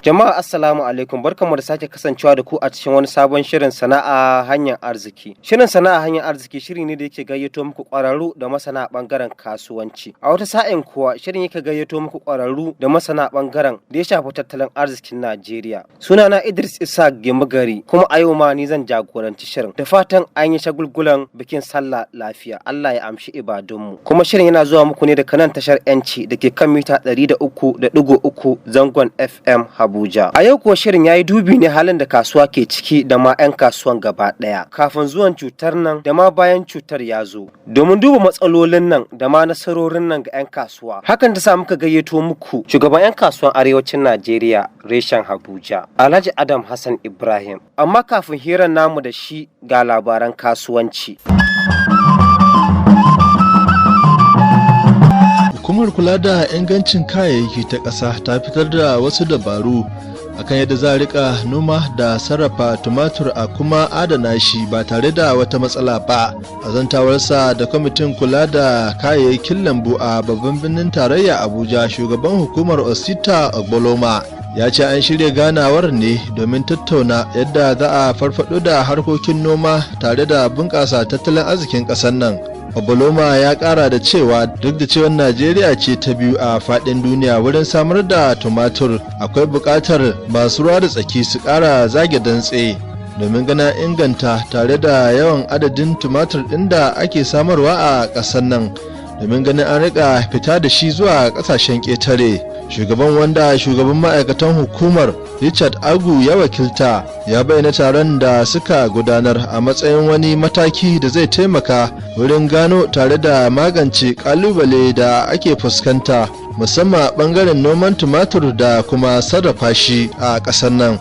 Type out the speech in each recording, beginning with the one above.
Jama'a, assalamu alaikum, barkanmu da sake kasancewa da ku a cikin wani sabon shirin Sana'a Hanyar Arziki. Shirin Sana'a Hanyar Arziki shiri ne da yake gayyato muku ƙwararru da masana a ɓangaren kasuwanci. A wata sa'in kuwa shirin yake gayyato muku ƙwararru da masana a ɓangaren da ya shafi tattalin arzikin Najeriya. Sunana Idris Isa Gimugari, kuma a yau ma ni zan jagoranci shirin. Da fatan an yi shagulgulan bikin sallah lafiya. Allah ya amshi ibadunmu. Kuma shirin yana zuwa muku ne daga nan tashar 'Yanci da ke kan mita 300.3 zangon FM Abuja. A yau kuwa shirin ya yi dubi ne halin da kasuwa ke ciki da ma 'yan kasuwan gaba ɗaya kafin zuwan cutar nan da ma bayan cutar ya zo. Domin duba matsalolin nan da ma nasarorin nan ga 'yan kasuwa. Hakan ta sa muka gayyato muku shugaban 'yan kasuwan arewacin Najeriya reshen Abuja, Alhaji Adam Hassan Ibrahim. Amma kafin hirar namu da shi, ga labaran kasuwanci. Hukumar kula da ingancin kayayyaki ta ƙasa ta fitar da wasu dabaru akan yadda za a rika noma da sarrafa tumatur a kuma adana shi ba tare da wata matsala ba. A zantawarsa da kwamitin kula da kayayyakin lambu a babban birnin tarayya Abuja, shugaban hukumar Osita Ogboloma ya ce an shirya ganawar ne domin tattauna yadda za a farfado da harkokin noma tare da bunƙasa tattalin arzikin ƙasar nan. Oboloma ya kara da cewa duk da cewa Najeriya ce ta biyu a fadin duniya wurin samar da tumatur, akwai buƙatar masu ruwa da tsaki su ƙara zage dantse domin ganin inganta tare da yawan adadin tumatur ɗin da ake samarwa a ƙasar nan, domin ganin an rika fita da shi zuwa ƙasashen ƙetare. Shugaban, wanda shugaban ma'aikatan hukumar Richard Agu ya wakilta, ya bayyana taron da suka gudanar a matsayin wani mataki da zai taimaka wurin gano tare da magance kalubale da ake fuskanta, musamman a bangaren noman tumatur da kuma sarrafa shi a ƙasar nan.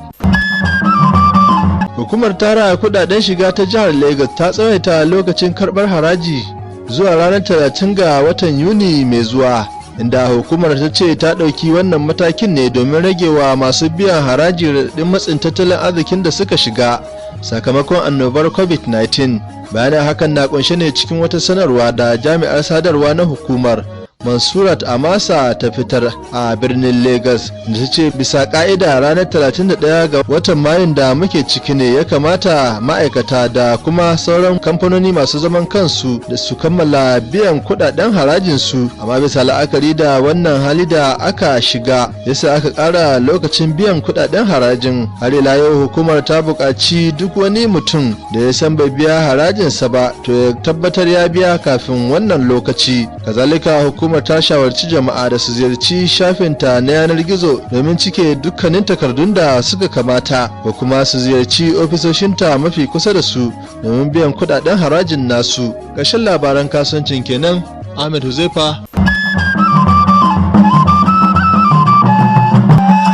Hukumar tara kudaden shiga ta jihar Lagos ta tsawaita lokacin karbar haraji zuwa ranar 30 ga watan Yuni mai zuwa, inda hukumar ta ce ta ɗauki wannan matakin ne domin rage wa masu biyan haraji raɗaɗin matsin tattalin arzikin da suka shiga sakamakon annobar COVID-19. Bayanin hakan na kunshe ne cikin wata sanarwa da jami'ar sadarwa na hukumar Mansurat Amasa ta fitar a birnin Lagos, da ta ce bisa ka'ida ranar 31 ga watan Mayun da muke ciki ne ya kamata ma'aikata da kuma sauran kamfanoni masu zaman kansu da su kammala biyan kudaden harajinsu, amma bisa la'akari da wannan hali da aka shiga yasa aka kara lokacin biyan kudaden harajin. Har ila yau, hukumar ta buƙaci duk wani mutum da ya san bai biya harajinsa ba to ya tabbatar ya biya kafin wannan lokaci. Kazalika, hukumar ta shawarci jama'a da su ziyarci shafinta na yanar gizo domin cike dukkanin takardun da suka kamata, ko kuma su ziyarci ofisoshinta mafi kusa da su domin biyan kudaden harajin nasu. Ƙarshen labaran kasuwancin kenan. Ahmed Huzaifa.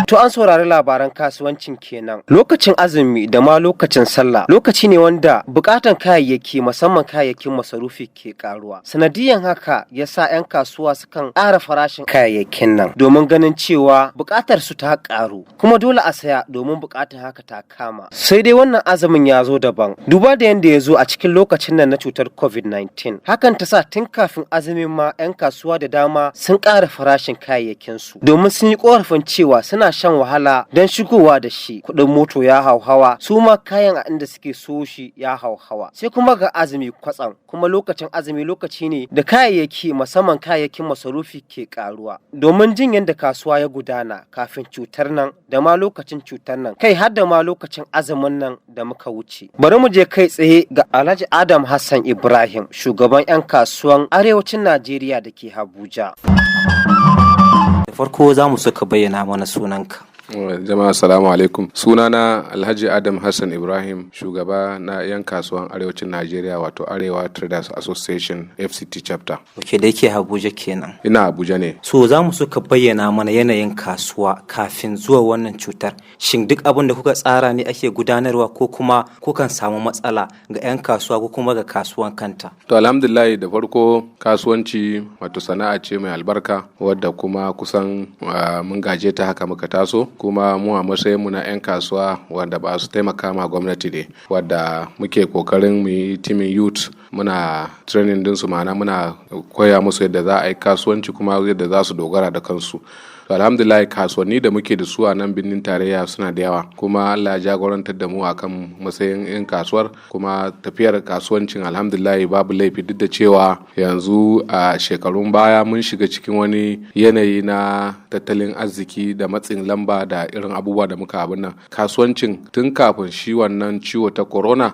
To, an saurari labaran kasuwancin kenan. Lokacin azumi da ma lokacin sallah lokaci ne wanda bukatan kayayyaki, musamman kayayyakin masarufi, ke karuwa. Sanadiyan haka ya sa 'yan kasuwa sukan ƙara farashin kayayyakin nan domin ganin cewa bukatar su ta karu, kuma dole a saya domin bukatar haka ta kama. Sai dai wannan azumin ya zo daban. Duba da yadda ya zo a cikin lokacin nan na cutar COVID-19. Hakan ta sa tun kafin azumin ma 'yan kasuwa da dama sun ƙara farashin kayayyakin su domin sun yi korafin cewa suna shan wahala don shigowa da shi, kuɗin moto ya hauhawa, su ma kayan a inda suke so shi ya hauhawa. Sai kuma ga azumi kwatsam, kuma lokacin azumi lokaci ne da kayayyaki, musamman kayayyakin masarufi, ke karuwa. Domin jin yadda kasuwa ya gudana kafin cutar nan da ma lokacin cutar nan, kai har da ma lokacin azumin nan da muka wuce, bari mu je kai tsaye ga Alhaji Adam Hassan Ibrahim, shugaban 'yan kasuwan arewacin Najeriya da ke Abuja. Da farko za mu so ka bayyana mana sunanka. Jama'a, salamu alaikum. Sunana Alhaji Adam Hassan Ibrahim, shugaba na 'yan kasuwan arewacin Najeriya, wato Arewa Traders Association FCT Chapter. Ok, da yake Abuja kenan. Ina Abuja ne. So za mu so ka bayyana mana yanayin kasuwa kafin zuwa wannan cutar. Shin duk abin da kuka tsara ne ake gudanarwa, ko kuma kukan samu matsala ga 'yan kasuwa ko kuma ga kasuwan kanta? To, alhamdulillah, da farko kasuwanci wato sana'a ce mai albarka, wadda kuma kusan mun gaje ta, haka muka taso. Kuma mu a matsayin mu na 'yan kasuwa wanda ba su taimaka ma gwamnati ne, wadda muke kokarin mu yi teaming youth, muna training din su, ma'ana muna koya musu yadda za a yi kasuwanci kuma yadda za su dogara da kansu. To alhamdulillah, kasuwanni da muke da su a nan birnin tarayya suna da yawa, kuma Allah ya jagorantar da mu akan matsayin 'yan kasuwar, kuma tafiyar kasuwancin alhamdulillah babu laifi, duk da cewa yanzu a shekarun baya mun shiga cikin wani yanayi na tattalin arziki da matsin lamba da irin abubuwa da muka abin nan. Kasuwancin tun kafin shi wannan ciwo ta corona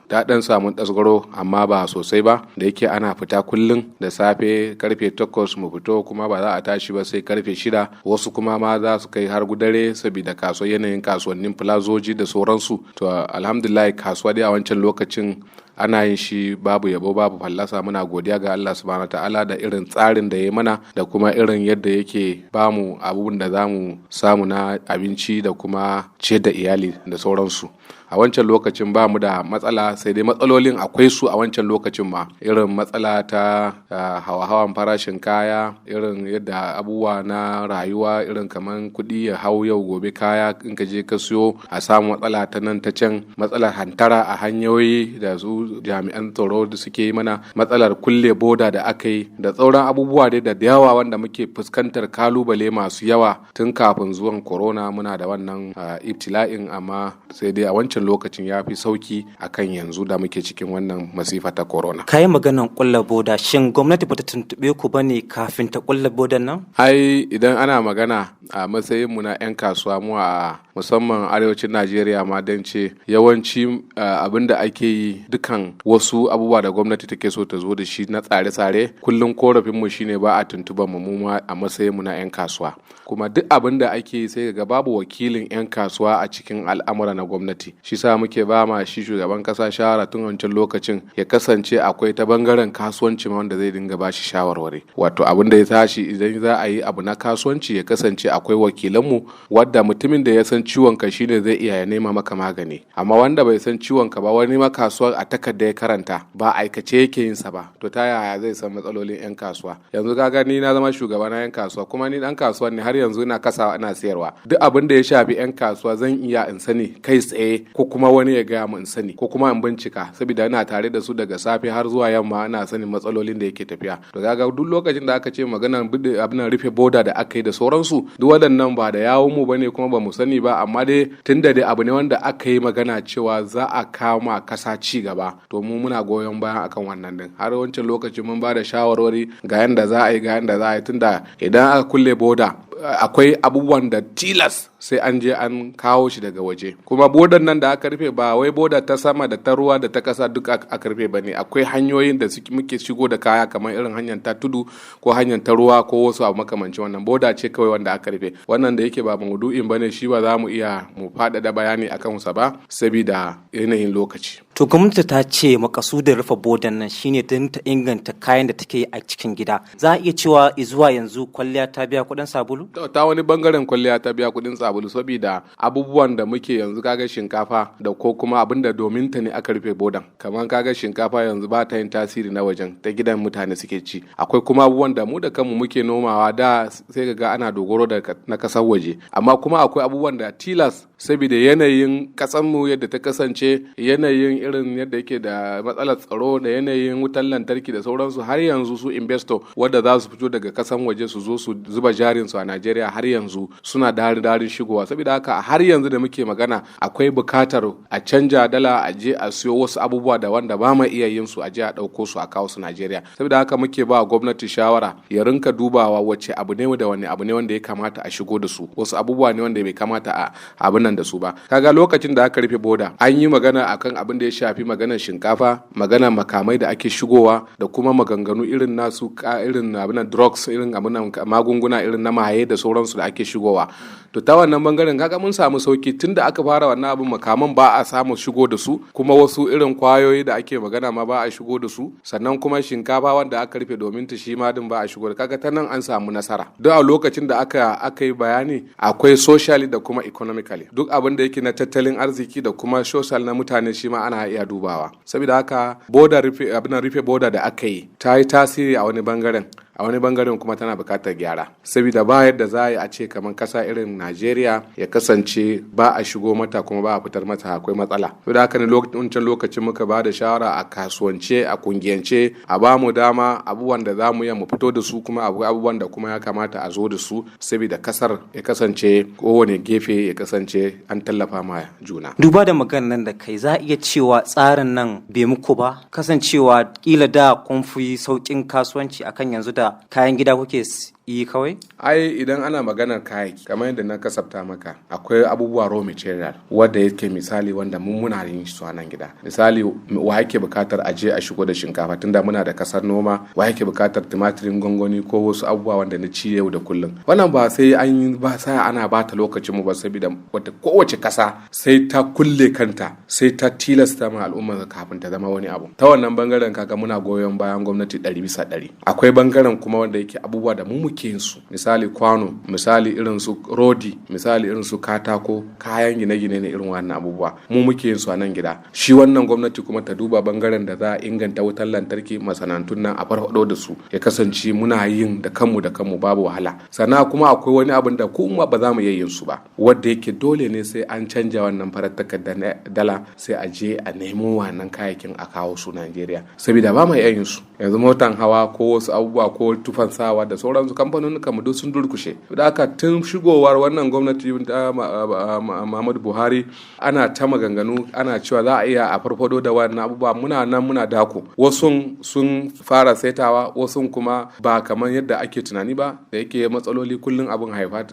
ta dan samu tasgaro, amma ba sosai ba, da yake ana fita kullum da safe karfe 8 mu fito, kuma ba za a tashi ba sai karfe 6, wasu kuma ma za su kai har dare saboda kasuwa, yanayin kasuwannin plazoji da sauransu. To alhamdulillah, kasuwa dai a wancan lokacin ana yin shi babu yabo babu fallasa. Muna godiya ga Allah subhanahu ta'ala da irin tsarin da ya mana da kuma irin yadda yake bamu abubuwan da zamu samu na abinci da kuma ciyar da iyali da sauransu. A wancan lokacin ba mu da matsala, sai dai matsalolin akwai su a wancan lokacin ma, irin matsala ta hawa-hawan farashin kaya, irin yadda abubuwa na rayuwa, irin kaman kuɗi ya hau yau gobe kaya in ka je ka siyo a samu matsala ta nan ta can, matsalar hantara a hanyoyi da su jami'an tsaro da suke yi mana, matsalar kulle boda da aka yi, da sauran abubuwa dai da yawa wanda muke fuskantar kalubale masu yawa tun kafin zuwan corona. Muna da wannan ibtila'in, amma sai dai a wancan lokacin ya fi sauki akan yanzu da muke cikin wannan masifa ta corona. Kayi maganan kulla boda, shin gwamnati bata tuntube ku bane kafin ta kulla bodan nan? Ai idan ana magana a matsayin mu na 'yan kasuwa, mu a musamman arewacin Najeriya ma, don ce yawanci abin da ake yi, dukan wasu abubuwa da gwamnati take so ta zo da shi na tsare-tsare, kullum korafin mu shine ba a tuntuba mu ma a matsayin mu na 'yan kasuwa. Kuma duk abin da ake yi sai ga babu wakilin 'yan kasuwa a cikin al'amura na gwamnati. Shi sa muke ba ma shi shugaban kasa shawara tun wancan lokacin ya kasance akwai ta bangaren kasuwanci ma wanda zai dinga ba shi shawarwari. Wato abin da ya tashi, idan za a yi abu na kasuwanci, ya kasance akwai wakilanmu, wadda mutumin da ya san ciwon ka shine zai iya ya nema maka magani. Amma wanda bai san ciwon ka ba, wani ma kasuwar a takarda ya karanta, ba aikace yake yin sa ba, to ta yaya zai san matsalolin 'yan kasuwa? Yanzu ka gani na zama shugaba na 'yan kasuwa, kuma ni dan kasuwa ne, har yanzu ina kasawa ina sayarwa. Duk abin da ya shafi 'yan kasuwa zan iya in sani kai tsaye, ko kuma wani ya gaya mu in sani, ko kuma in bincika, saboda ina tare da su daga safe har zuwa yamma, ina sanin matsalolin da yake tafiya. To kaga duk lokacin da aka ce maganar abin rufe boda da aka yi da sauransu, duk waɗannan ba da yawun mu bane kuma ba mu sani ba. Amma dai tunda dai abu ne wanda aka yi magana cewa za a kama kasa ci gaba, to mu muna goyon bayan akan wannan din. Har wancan lokacin mun ba da shawarwari ga yanda za a yi, ga yanda za a yi, tunda idan aka kulle boda akwai abubuwan da tilas sai an je an kawo shi daga waje. Kuma bodan nan da aka rufe, ba wai boda ta sama da ta ruwa da ta kasa duk aka rufe ba ne. Akwai hanyoyin da muke shigo da kaya, kamar irin hanyar ta tudu ko hanyar ta ruwa ko wasu abu makamancin wannan. Boda ce kawai wanda aka rufe. Wannan da yake ba maudu'in bane shi, ba za mu iya mu faɗaɗa bayani akan sa ba saboda yanayin lokaci. To gwamnati ta ce makasudin rufe bodan nan shine don ta inganta kayan da take yi a cikin gida. Za a iya cewa zuwa yanzu kwalliya ta biya kuɗin sabulu? Ta wani bangaren kwalliya ta biya kuɗin sabulu, saboda abubuwan da muke yanzu, kaga shinkafa da ko kuma abin da domin ta ne aka rufe bodan. Kamar kaga shinkafa yanzu ba ta yin tasiri na wajen, ta gidan mutane suke ci. Akwai kuma abubuwan da mu da kanmu muke nomawa, da sai ga ana dogaro da na kasar waje. Amma kuma akwai abubuwan da tilas, saboda yanayin kasanmu yadda ta kasance, yanayin irin yadda yake da matsalar tsaro da yanayin wutar lantarki da sauransu, har yanzu su investor wadda za su fito daga kasan waje su zo su zuba jarin su a Najeriya har yanzu suna darin darin shigowa. Saboda haka har yanzu da muke magana akwai bukatar a canja dala a je a siyo wasu abubuwa da wanda ba mu iya yin su, a je a ɗauko su a kawo su Najeriya. Saboda haka muke ba gwamnati shawara ya rinka dubawa wace abu ne da wani abu ne wanda ya kamata a shigo da su, wasu abubuwa ne wanda bai kamata a abin nan da su ba. Kaga lokacin da aka rufe boda an yi magana akan abin da ya shafi maganar shinkafa, maganar makamai da ake shigowa, da kuma maganganu irin nasu irin abin drugs, irin abin magunguna irin na maye da sauransu da ake shigowa. To ta wannan bangaren kaga mun samu sauki tunda aka fara wannan abin, makaman ba a samu shigo da su, kuma wasu irin kwayoyi da ake magana ma ba a shigo da su. Sannan kuma shinkafa wanda aka rufe domin ta shi ma din ba a shigo da, kaga ta nan an samu nasara. Duk a lokacin da aka yi bayani akwai socially da kuma economically, duk abin da yake na tattalin arziki da kuma social na mutane shi ma ana iya dubawa. Saboda haka boda rufe, abin rufe boda da aka yi ta yi tasiri a wani bangaren. A wani bangaren kuma tana bukatar gyara, saboda ba yadda za a ce kamar kasa irin Najeriya ya kasance ba a shigo mata kuma ba a fitar mata, akwai matsala. Saboda haka ne wancan lokacin muka ba da shawara a kasuwance, a kungiyance, a ba mu dama abubuwan da za mu yi mu fito da su, kuma abubuwan da kuma ya kamata a zo da su, saboda kasar ya kasance kowane gefe ya kasance an tallafa ma juna. Duba da maganar nan da kai, za a iya cewa tsarin nan bai muku ba, kasancewa kila da kun fi sauƙin kasuwanci akan yanzu da kayan gida kuke yi kawai? Ai idan ana maganar kayayyaki, kamar yadda na kasafta maka, akwai abubuwa raw material wanda yake misali wanda mun muna yin su a nan gida. Misali, wa yake bukatar a je a shigo da shinkafa tunda muna da kasar noma? Wa yake bukatar tumatirin gwangwani ko wasu abubuwa wanda na ci yau da kullum? Wannan ba sai an yi ba sai ana bata lokacin mu ba, saboda wata kowace kasa sai ta kulle kanta, sai ta tilasta ma al'umma kafin ta zama wani abu. Ta wannan bangaren kaga muna goyon bayan gwamnati 100%. Akwai bangaren kuma wanda yake abubuwa da mu muke yin su, misali kwano, misali irin su rodi, misali irin su katako, kayan gine-gine ne, irin wannan abubuwa mu muke yin su a nan gida. Shi wannan gwamnati kuma ta duba bangaren da za a inganta wutar lantarki, masana'antun nan a farfado da su, ya kasance muna yin da kanmu da kanmu, babu wahala. Sannan kuma akwai wani abin da kuma ba za mu iya yin su ba, wanda yake dole ne sai an canja wannan farar takardar dala, sai a je a nemo wannan kayayyakin a kawo su Najeriya, saboda ba mu iya yin su yanzu. Motan hawa ko wasu abubuwa ko tufan sawa da sauransu, kamfanonin mu duk sun durkushe. Da haka tun shigowar wannan gwamnati ta Muhammadu Buhari ana ta maganganu, ana cewa za a iya a farfado da wannan abubuwa. Muna nan muna dako, wasu sun fara saitawa, wasu kuma ba kamar yadda ake tunani ba, da yake matsaloli kullum abin haifa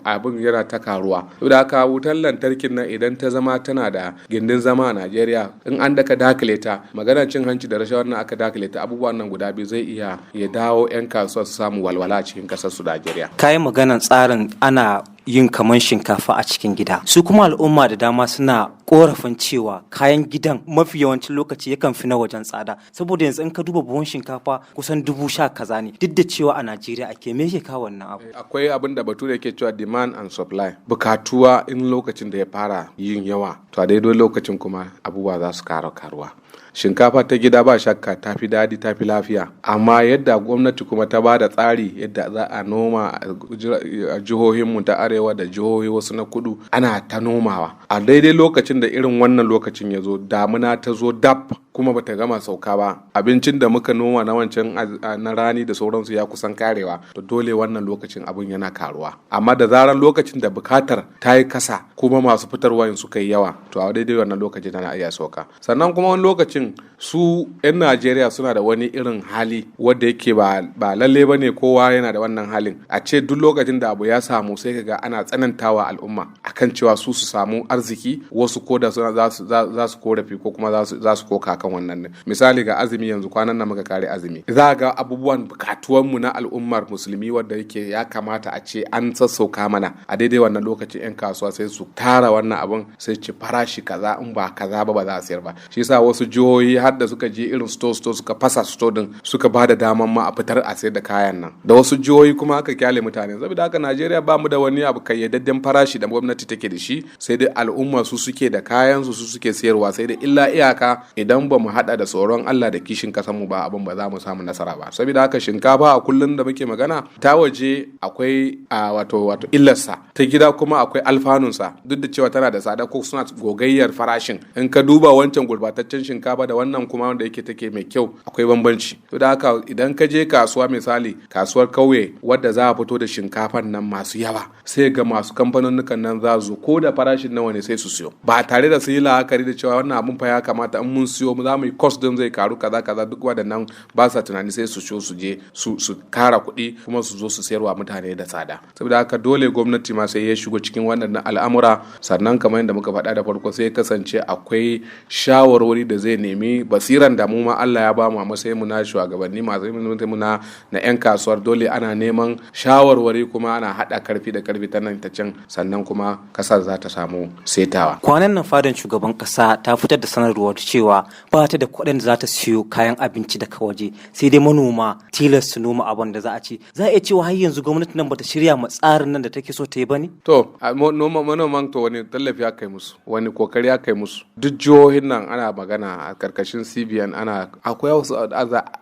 abin yana ta karuwa. Da haka wutar lantarkin nan idan ta zama tana da gindin zama a Najeriya, in an daka dakile ta, maganar cin hanci da rashawar nan aka dakile ta, abubuwan nan guda biyu zai iya ya dawo 'yan kasuwa su samu walwala a cikin kasar su Najeriya. Kayan maganar tsarin ana yin kaman shinkafa a cikin gida, su kuma al'umma da dama suna korafin cewa kayan gidan mafi yawancin lokaci yakan fi na wajen tsada, saboda yanzu in ka duba buhun shinkafa kusan 10,000 kaza ne, duk da cewa a Najeriya ake. Me yake kawo wannan abu? Akwai abin da bature yake cewa demand and supply, bukatuwa. In lokacin da ya fara yin yawa, to a daidai lokacin kuma abubuwa za su kara karuwa. Shinkafa ta gida ba shakka ta fi daɗi, ta fi lafiya, amma yadda gwamnati kuma ta ba da tsari yadda za a noma a jihohinmu ta arewa da jihohi wasu na kudu, ana ta nomawa a daidai lokacin da irin wannan lokacin ya zo, damuna ta zo dab kuma bata gama sauka ba, abincin da muka noma na wancan na rani da sauransu ya kusan karewa, to dole wannan lokacin abin yana karuwa. Amma da zarar lokacin da bukatar ta yi kasa kuma masu fitarwa suka yi yawa, to a daidai wannan lokacin tana iya sauka. Sannan kuma wani lokacin su 'yan Najeriya suna da wani irin hali wanda yake ba lalle ba ne kowa yana da wannan halin, a ce duk lokacin da abu ya samu sai kaga ana tsanantawa al'umma akan cewa su su samu arziki, wasu ko da suna za su korafi ko kuma za su koka kan wannan ne. Misali ga azumi, yanzu kwanan nan muka kare azumi, za ga abubuwan bukatuwanmu na al'ummar musulmi wanda yake ya kamata a ce an sassauka mana, a daidai wannan lokacin 'yan kasuwa sai su tara wannan abun, sai ce farashi kaza, in ba kaza ba ba za a sayar ba. Shi yasa wasu jihohi har da suka je irin store store, suka fasa store din, suka ba da daman ma a fitar a sayar da kayan nan. Da wasu jihohi kuma aka kyale mutane. Saboda haka Najeriya ba mu da wani abu kayyadadden farashi da gwamnati take da shi, sai dai al'umma su suke da kayan su, su suke sayarwa. Sai dai illa iyaka idan ba mu hada da tsoron Allah da kishin kasan mu ba, abin ba za mu samu nasara ba. Saboda haka shinkafa a kullum da muke magana ta waje akwai wato illarsa, ta gida kuma akwai alfanunsa, duk da cewa tana da tsada ko suna gogayyar farashin. In ka duba wancan gurbataccen shinkafa da wannan kuma wanda yake take mai kyau, akwai bambanci. To da haka idan ka je kasuwa, misali kasuwar kauye wadda za a fito da shinkafan nan masu yawa, sai ga masu kamfanonukan nan za su ko da farashin nawa ne sai su siyo, ba tare da su yi la'akari da cewa wannan abun fa ya kamata in mun siyo za mu yi cost din zai karu kaza kaza, duk waɗannan ba sa tunani, sai su siyo su je su kara kuɗi kuma su zo su sayarwa mutane da tsada. Saboda haka dole gwamnati ma sai ya shigo cikin wannan al'amura. Sannan kamar yadda muka faɗa da farko, sai ya kasance akwai shawarwari da zai nemi basiran da mu ma Allah ya bamu a matsayin mu na shugabanni, masu mu na 'yan kasuwar. Dole ana neman shawarwari kuma ana haɗa karfi da karfi. bi ta nan ta can, sannan kuma kasar za ta samu setawa. Kwanan nan fadan shugaban kasa ta fitar da sanarwar cewa ba ta da kuɗin da za ta siyo kayan abinci daga waje, sai dai manoma tilas su noma abin da za a ci. Za a iya cewa har yanzu gwamnati nan bata shirya ma tsarin nan da take so ta yi ba ne? To, manoman to wani tallafi aka yi musu, wani kokari aka yi musu. Duk jihohin nan ana magana a karkashin CBN, ana akwai wasu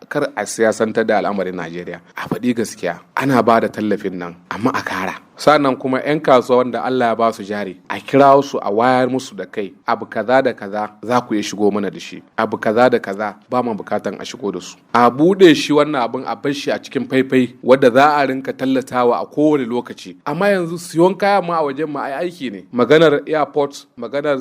kar a siyasantar da al'amarin Najeriya. A faɗi gaskiya, ana ba da tallafin nan, amma a kara. Sannan kuma 'yan kasuwa wanda Allah ya ba su jari, a kira su a wayar musu da kai, abu kaza da kaza za ku iya shigo mana da shi, abu kaza da kaza ba mu bukatan a shigo da su. A bude shi wannan abin, a bar shi a cikin faifai wadda za a rinka tallatawa a kowane lokaci. Amma yanzu siyon kaya ma a wajen ma ai aiki ne. Maganar airport, maganar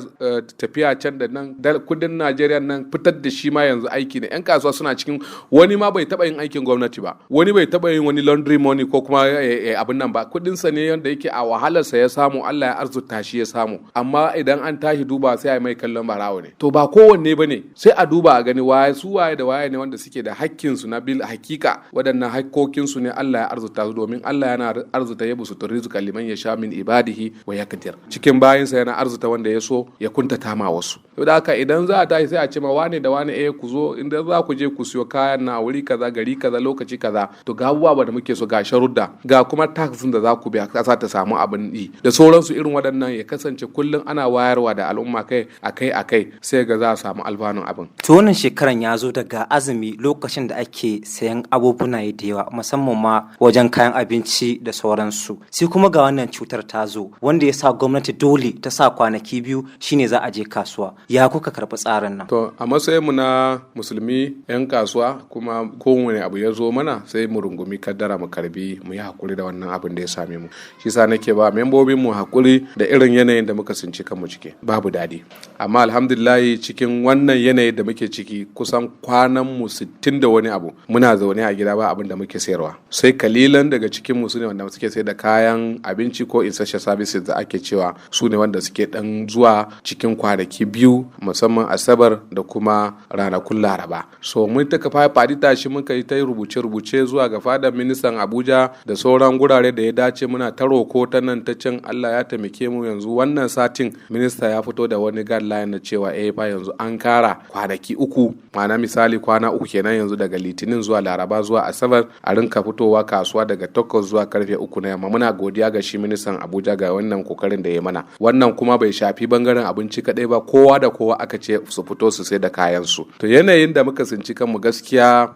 tafiya can da nan, kudin Najeriya nan fitar da shi ma yanzu aiki ne. 'Yan kasuwa suna cikin, wani ma bai taba yin aikin gwamnati ba, wani bai taba yin wani laundry money ko kuma abin nan ba, kudinsa ne yanda yake a wahalarsa ya samu, Allah ya arzuta shi ya samu. Amma idan an tashi duba sai a mai kallon barawo ne. To ba kowanne ba ne, sai a duba a gani waye su waye da waye ne wanda suke da hakkin su na bil hakika. Waɗannan hakkokin su ne Allah ya arzuta su, domin Allah yana arzuta ya busu rizqa liman yasha min ibadihi wa yaqdir. Cikin bayinsa yana arzuta wanda ya so, ya kuntata ma wasu. Saboda haka idan za a tashi sai a ce ma wane da wane, eh, ku zo, idan za ku je ku siyo kayan na wuri kaza, gari kaza, lokaci kaza, to ga abubuwa da muke so, ga sharuɗa, ga kuma tax da za ku biya, kasa ta samu abin yi da sauransu. Irin waɗannan ya kasance kullum ana wayarwa da al'umma kai akai akai, sai ga za a samu alfanun abin. To wannan shekaran ya zo daga azumi, lokacin da ake sayan abubuwa da yawa, musamman ma wajen kayan abinci da sauransu. Sai kuma ga wannan cutar ta zo, wanda ya sa gwamnati dole ta sa kwanaki 2 shine za a je kasuwa. Ya kuka karɓi tsarin nan? To a matsayin mu na musulmi 'yan kasuwa, kuma kowane abu ya zo mana sai mu rungumi kaddara, mu karbi, mu yi hakuri da wannan abin da ya same mu. Shi sa nake ba membobin mu hakuri da irin yanayin da muka tsinci kanmu ciki, babu daɗi. Amma alhamdulillahi, cikin wannan yanayi da muke ciki, kusan kwanan mu 60 da wani abu muna zaune a gida, ba abin da muke sayarwa, sai kalilan daga cikin mu sune wanda suke sayar da kayan abinci ko essential services da ake cewa, su ne wanda suke dan zuwa cikin kwanaki 2, musamman Asabar da kuma ranakun Laraba. So mun ta kafa fadi tashi, muka yi ta rubuce-rubuce zuwa ga fadar ministan Abuja da sauran gurare da ya dace, muna ta roko ta nan ta can. Allah ya taimake mu, yanzu wannan satin minista ya fito da wani guideline na cewa eh fa, yanzu an kara kwanaki 3, ma'ana misali kwana 3 kenan yanzu, daga Litinin zuwa Laraba zuwa Asabar, a rinka fitowa kasuwa daga 8 zuwa karfe 3 na yamma. Muna godiya ga shi ministan Abuja ga wannan kokarin da ya mana. Wannan kuma bai shafi bangaren abinci kadai ba, kowa da kowa aka ce su fito su sai da kayan su. To yanayin da muka tsinci kanmu gaskiya,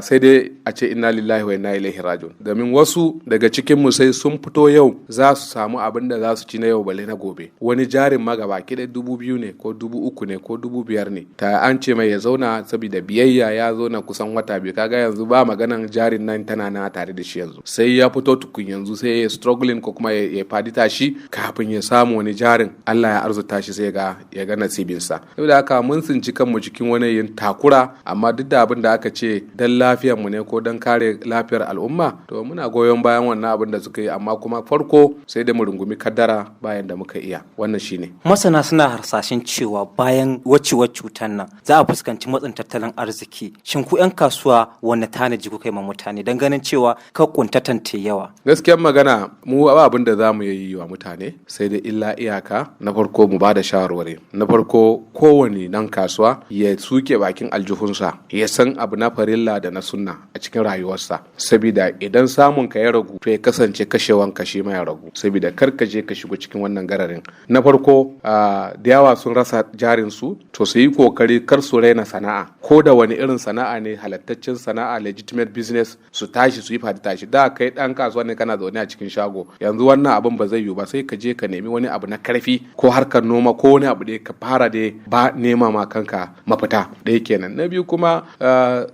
sai dai a ce inna lillahi wa inna ilaihi raji'un, domin wasu daga cikin mu sai sun fito yau za su samu abin da za su ci na yau balle na gobe. Wani jarin ma gaba ki 2000 ne ko 3000 ne ko 5000 ne, ta an ce mai ya zauna saboda biyayya, ya zauna kusan wata 2. Kaga yanzu ba maganan jarin nan tana nan tare da shi, yanzu sai ya fito tukun, yanzu sai ya struggling ko kuma ya fadi tashi kafin ya samu wani jarin. Allah ya arzuta shi sai ga ya ga nasibinsa. Saboda haka mun tsinci kanmu cikin wani yin takura, amma duk da abin da aka ce dan lafiyar mu ne ko dan kare lafiyar al'umma, to muna goyon bayan wannan abin da suka yi. Amma kuma farko sai da mu rungumi kaddara bayan da muka iya. Wannan shine. Masana suna harsashen cewa bayan wacewar cutar nan za a fuskanci matsin tattalin arziki. Shin ku 'yan kasuwa wanne tanaji kuka yi ma mutane don ganin cewa ka kuntatan te yawa? Gaskiyar magana, mu ba abin da za mu yi wa mutane sai da illa iyaka na farko mu ba da shawarwari. Na farko, kowane nan kasuwa ya suke bakin aljihunsa, ya san abu na farilla da na sunna a cikin rayuwarsa, saboda idan samun ka ya ragu, to ya kasance kashewan ka shi ma ya ragu, saboda kar ka je ka shigo cikin wannan gararin. Na farko, da yawa sun rasa jarin su, to su yi kokari kar su raina sana'a, ko da wani irin sana'a ne, halattaccen sana'a, legitimate business, su tashi su yi fadi tashi. Da kai dan kasuwa ne kana zaune a cikin shago, yanzu wannan abin ba zai yiwu ba, sai ka je ka nemi wani abu na karfi, ko harkar noma, ko wani abu da ka fara da ba nema ma kanka mafita. Ɗaya kenan. Na biyu kuma,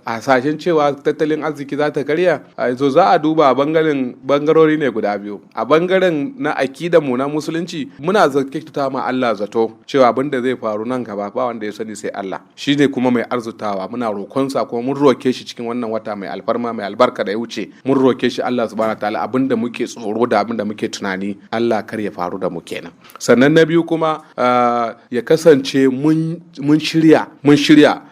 hasashen cewa tattalin arziki za ta karya, yanzu za a duba bangaren bangarori ne guda biyu. A bangaren na akidan mu na musulunci, muna kyautata ma Allah zato cewa abin da zai faru nan gaba ba wanda ya sani sai Allah, shine kuma mai arzutawa. Muna roƙonsa, kuma mun roke shi cikin wannan wata mai alfarma mai albarka da ya wuce, mun roke shi Allah subhanahu wataala, abin da muke tsoro da abin da muke tunani Allah kar ya faru da mu kenan. Sannan na biyu kuma, ya kasance mun shirya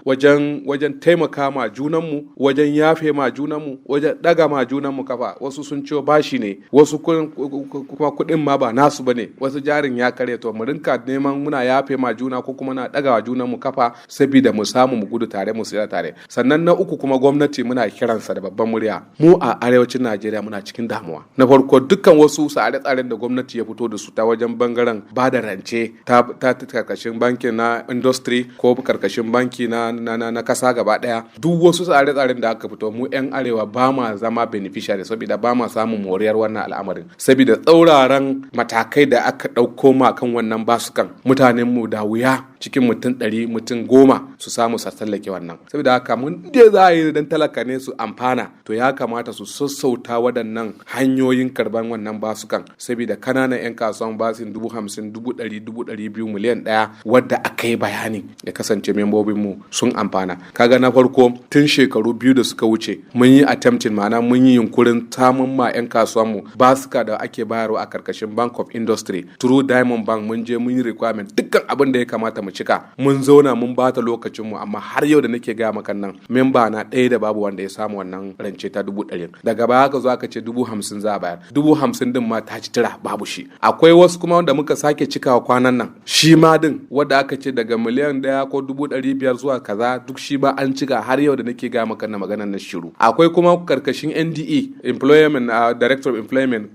wajen taimaka ma junanmu, wajen yafe ma junanmu, wajen daga ma ma junan mu kafa. Wasu sun ciyo bashi ne, wasu kuma kuɗin ma ba nasu bane, wasu jarin ya karye. To mu rinka neman muna yafe ma juna ko kuma na ɗagawa junan mu kafa, saboda mu samu mu gudu tare mu tsira tare. Sannan na uku kuma, gwamnati muna kiransa da babban murya. Mu a arewacin Najeriya muna cikin damuwa. Na farko, dukkan wasu tsare-tsaren da gwamnati ya fito da su ta wajen bangaren ba da rance ta karkashin banki na industry ko karkashin banki na kasa gaba daya, duk wasu tsare-tsaren da aka fito, mu 'yan arewa ba ma zama beneficiary, saboda ba ma samun moriyar wannan al'amarin, saboda tsauraran matakai da aka ɗauko ma kan wannan basukan. Mutanen mu da wuya cikin mutum 100, mutum 10 su samu su tsallake wannan. Saboda haka mun dai za a yi dan talaka ne su amfana, to ya kamata su sassauta waɗannan hanyoyin karban wannan basukan, saboda kananan 'yan kasuwan basin 50,000, 100,000, 200,000, miliyan 1 wadda aka yi bayani, ya kasance membobin mu sun amfana. Kaga na farko, tun shekaru 2 da suka wuce mun yi attempting, ma'ana mun yi yunkurin samun ma 'yan kasuwan mu basuka da ake bayarwa a karkashin Bank of Industry through Diamond Bank. Mun je mun yi requirement, dukkan abin da ya kamata mu cika, mun zauna mun bata lokacin mu, amma har yau da nake gaya maka nan, memba na ɗaya da babu wanda ya samu wannan rance ta 100,000. Daga baya aka zo aka ce 50,000 za a bayar. 50,000 din ma ta ci tira, babu shi. Akwai wasu kuma wanda muka sake cikawa kwanan nan, shi ma din wanda aka ce daga miliyan 1 ko 500,000 zuwa kaza, duk shi ma an cika, har yau da nake gaya maka na maganan na shiru. Akwai kuma karkashin NDE, Employment Director of Employment,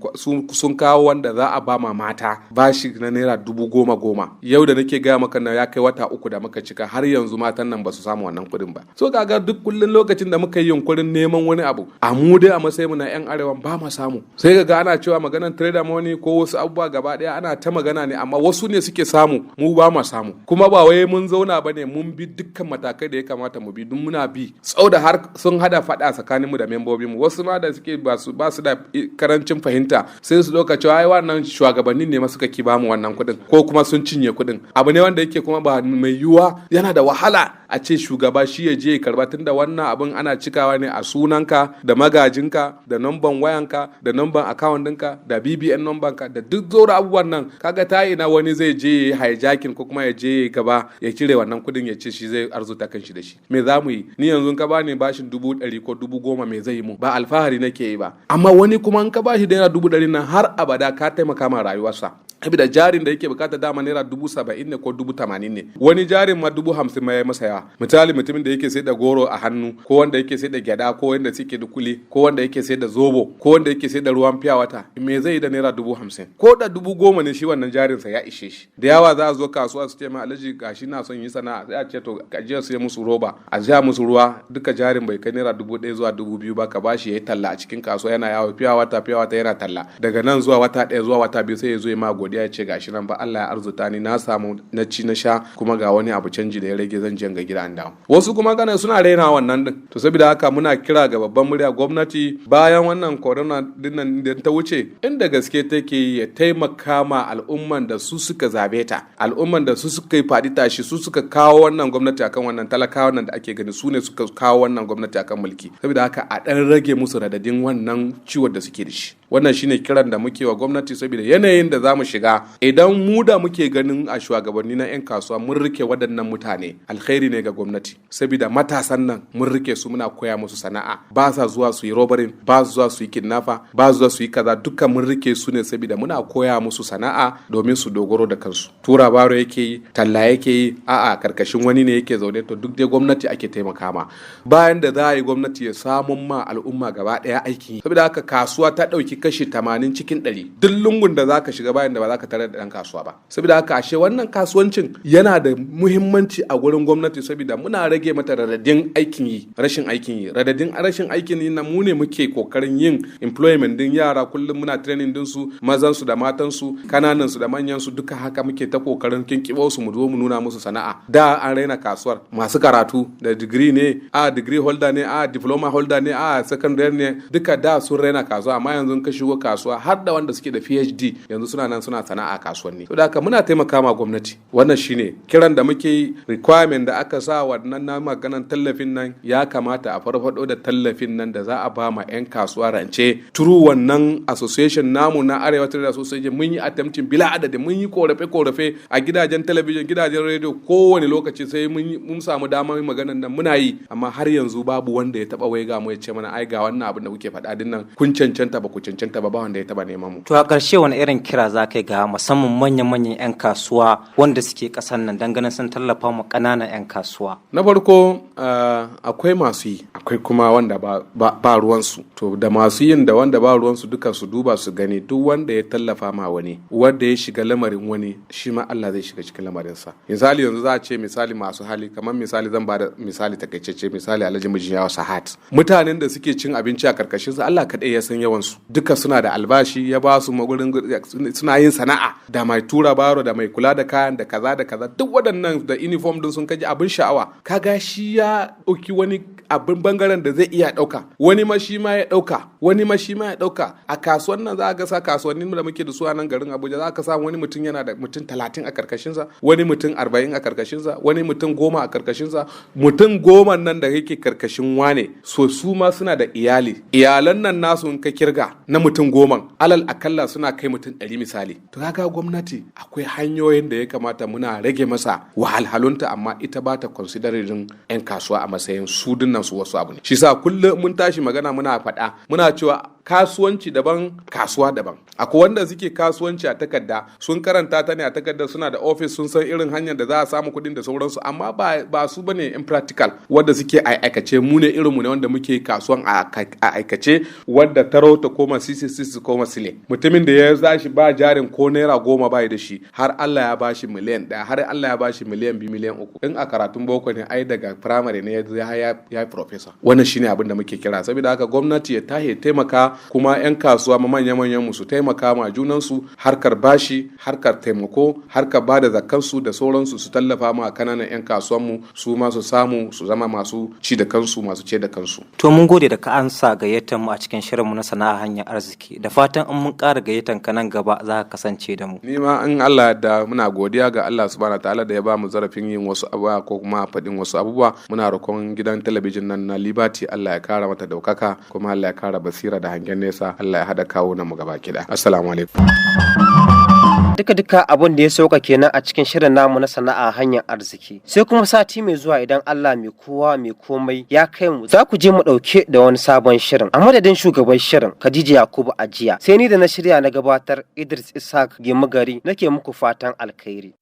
sun kawo wanda za a ba ma mata bashi na naira 10,000 10,000. Yau da nake gaya maka na ya kai wata 3 da muka cika, har yanzu matan nan ba su samu wannan kuɗin ba. So kaga duk kullun lokacin da muka yi yunkurin neman wani abu, a mu dai a matsayin mu na 'yan arewa ba mu samu. Sai ga ana cewa maganan TraderMoni ko wasu abubuwa gaba daya, ana ta magana ne, amma wasu ne suke samu, mu ba mu samu. Kuma ba wai mun zauna ba ne, mun bi dukkan matakai da ya kamata mu bi, duk muna bi tsau da har sun hada fada tsakaninmu da membobin mu. Wasu ma da suke ba su da karancin fahimta sai su ɗauka cewa ai wannan shugabannin ne ma suka ki bamu wannan kuɗin ko kuma sun cinye kuɗin. Abu ne wanda yake kuma ba mai yiwuwa, yana da wahala a ce shugaba shi ya je ya karba, tunda wannan abin ana cikawa ne a sunanka da magajinka da namban wayanka da namban account ɗinka da BVN number ka da duk zora abubuwan nan. Kaga ta ina wani zai je ya hijacking ko kuma ya je gaba ya cire wannan kuɗin ya ce shi zai arzuta kanshi da shi? Me za mu yi? Ni yanzu ka bani bashin 100,000 ko 10,000, me zai yi mu? Ba alfahari nake yi ba, amma wani kuma in ka bashi naira 100,000 nan, har abada ka taimaka ma rayuwarsa, saboda jarin da yake bukata dama naira 70,000 ne ko 80,000 ne, wani jarin ma 50,000 ma ya masa yawa. Misali, mutumin da yake sai da goro a hannu, ko wanda yake sai da gyada, ko wanda suke da kuli, ko wanda yake sai da zobo, ko wanda yake sai da ruwan fiya wata, me zai yi da naira 50,000? Ko da 10,000 ne, shi wannan jarin sa ya ishe shi. Da yawa za a zo kasuwa su ce ma, "Alhaji, gashi na son yi sana'a." Sai a ce to ka je su yi musu roba, a siya musu ruwa, duka jarin bai kai naira 1,000 zuwa 2,000 ba. Ka bashi ya yi talla a cikin kasuwa, yana yawo fiya wata fiya wata yana talla, daga nan zuwa wata 1 zuwa wata 2 sai ya zo ya ma godiya, ya ce gashi nan ba Allah ya arzuta ni, na samu na ci na sha, kuma ga wani abu canji da ya rage, zan je ga gida an dawo. Wasu kuma kana suna raina wannan din. To saboda haka muna kira ga babban murya gwamnati, bayan wannan corona dinnan da ta wuce, inda gaske take ya taimaka ma al'umman da su suka zabe ta, al'umman da su suka yi faɗi tashi, su suka kawo wannan gwamnati akan wannan talakawan nan da ake gani, su ne suka kawo wannan gwamnati akan mulki. Saboda haka a ɗan rage musu radadin wannan ciwon da suke da shi. Wannan shine kiran da muke wa gwamnati, saboda yanayin da za mu shiga, idan mu da muke ganin a shugabanni na 'yan kasuwa mun rike waɗannan mutane, alkhairi ne ga gwamnati, saboda matasan nan mun rike su, muna koya musu sana'a, ba sa zuwa su yi robbery, ba su zuwa su yi kidnapper, ba su zuwa su yi kaza. Dukkan mun rike su ne saboda muna koya musu sana'a domin su dogaro da kansu. Tura baro yake yi, talla yake yi, a'a karkashin wani ne yake zaune, to duk dai gwamnati ake taimaka ma. Bayan da za a yi gwamnati ya samun ma al'umma gaba ɗaya aikin yi, saboda haka kasuwa ta ɗauki kashi 80 cikin 100. Duk lungun da zaka shiga, bayan da ba za ka tarar da ɗan kasuwa ba. Saboda haka ashe wannan kasuwancin yana da muhimmanci a gurin gwamnati, saboda muna rage mata radadin aikin yi, rashin aikin yi. Radadin rashin aikin yi na mu ne muke kokarin yin employment din yara. Kullum muna training din su, mazan su da matan su, kananan su da manyan su, duka haka muke ta kokarin kinkibo su, mu zo mu nuna musu sana'a. Da an raina kasuwar, masu karatu da digiri ne, a degree holder ne, a diploma holder ne, a secondary ne, duka da sun raina kasuwa. Amma yanzu ka ka shigo kasuwa, har da wanda suke da PhD yanzu suna nan suna sana'a kasuwanni. Saboda haka muna taimaka ma gwamnati. Wannan shine kiran da muke yi. Requirement da aka sa wannan na maganan tallafin nan, ya kamata a farfado da tallafin nan da za a ba ma 'yan kasuwa rance through wannan association namu na Arewa Trade Association. Mun yi attempting bila adadi, mun yi korafe korafe a gidajen talabijin, gidajen rediyo, kowane lokaci sai mun samu damar maganan nan muna yi, amma har yanzu babu wanda ya taba waiga mu ya ce mana, "Ai ga wannan abin da kuke faɗa din nan, kun cancanta ba ku cancanta ba." Ba wanda ya taba neman mu. To, a ƙarshe, wani irin kira za ka yi ga musamman manyan-manyan 'yan kasuwa wanda suke ƙasar nan don ganin sun tallafa mu ƙananan 'yan kasuwa? Na farko, akwai masu yi, akwai kuma wanda ba ruwansu. To, da masu yin da wanda ba ruwansu duka su duba su gani, duk wanda ya tallafa ma wani, wanda ya shiga lamarin wani, shi ma Allah zai shiga cikin lamarinsa. Misali, yanzu za a ce misali masu hali, kamar misali zan bada misali takaitacce, misali Alhaji Mijiyawa Sahat, mutanen da suke cin abinci a karkashin sa, Allah kaɗai ya san yawan su. Duka suna da albashi, ya ba su magurin suna yin sana'a, da mai tura baro, da mai kula da kayan, da kaza da kaza, duk waɗannan da uniform din sun kaji abin sha'awa. Kaga shi ya ɗauki wani abin bangaren da zai iya ɗauka, wani ma shi ma ya ɗauka, wani ma shi ma ya ɗauka. A kasuwan nan za ka sa kasuwannin da muke da su a nan garin Abuja, za ka samu wani mutum yana da mutum 30 a karkashinsa, wani mutum 40 a karkashinsa, wani mutum 10 a karkashinsa. Mutum 10 nan da yake karkashin wane, so su ma suna da iyali. Iyalan nan nasu, in ka kirga na mutum 10n, alal akalla suna kai mutum 100 misali. To, kaga gwamnati akwai hanyoyin da ya kamata muna rage masa wahalhalunta, amma ita ba ta considering 'yan kasuwa a matsayin su dinnan su wasu abu ne. Shi sa kullum mun tashi magana muna faɗa, muna cewa kasuwanci daban, kasuwa daban. Akwai wanda suke kasuwanci a takarda, sun karanta ta ne a takarda, suna da office, sun san irin hanyar da za a samu kuɗin da sauransu, amma ba su bane in practical wanda suke a aikace. Mu ne irin mu ne wanda muke kasuwan a aikace, wanda taro ta koma sisi, sisi koma sile. Mutumin da ya zashi ba jarin ko naira 10 bai da shi, har Allah ya bashi miliyan 1, har Allah ya bashi miliyan 2, miliyan 3, in a karatun boko ne, ai daga primary ne ya ya professor. Wannan shine abin da muke kira. Saboda haka gwamnati ya tahe taimaka, kuma 'yan kasuwa ma manya-manyan mu su taimaka ma junansu, harkar bashi, harkar taimako, harkar ba da zakkansu da sauransu, su tallafa ma kananan 'yan kasuwan mu, su ma su samu su zama masu ci da kansu, masu ce da kansu. To, mun gode da ka ansa gayyatar mu a cikin shirinmu na Sana'a Hanyar Arziki. Da fatan in mun ƙara gayyatan ka nan gaba za ka kasance da mu. Ni ma in Allah da muna godiya ga Allah subhanahu ta'ala da ya ba mu zarafin yin wasu abubuwa ko kuma faɗin wasu abubuwa. Muna roƙon gidan talabijin nan na Liberty, Allah ya kara mata daukaka, kuma Allah ya kara basira da hangen nesa, Allah ya haɗa kawo mu gaba kiɗa. Assalamu alaikum. Duka-duka abin da ya sauka kenan a cikin shirin namu na Sana'a Hanyar Arziki. Sai kuma sati mai zuwa, idan Allah mai kowa mai komai ya kai mu, za ku je mu dauke da wani sabon shirin. A madadin shugaban shirin Khadija Yakubu Ajiya, sai ni da na shirya na gabatar, Idris Ishaq Gimugari, nake muku fatan alkhairi.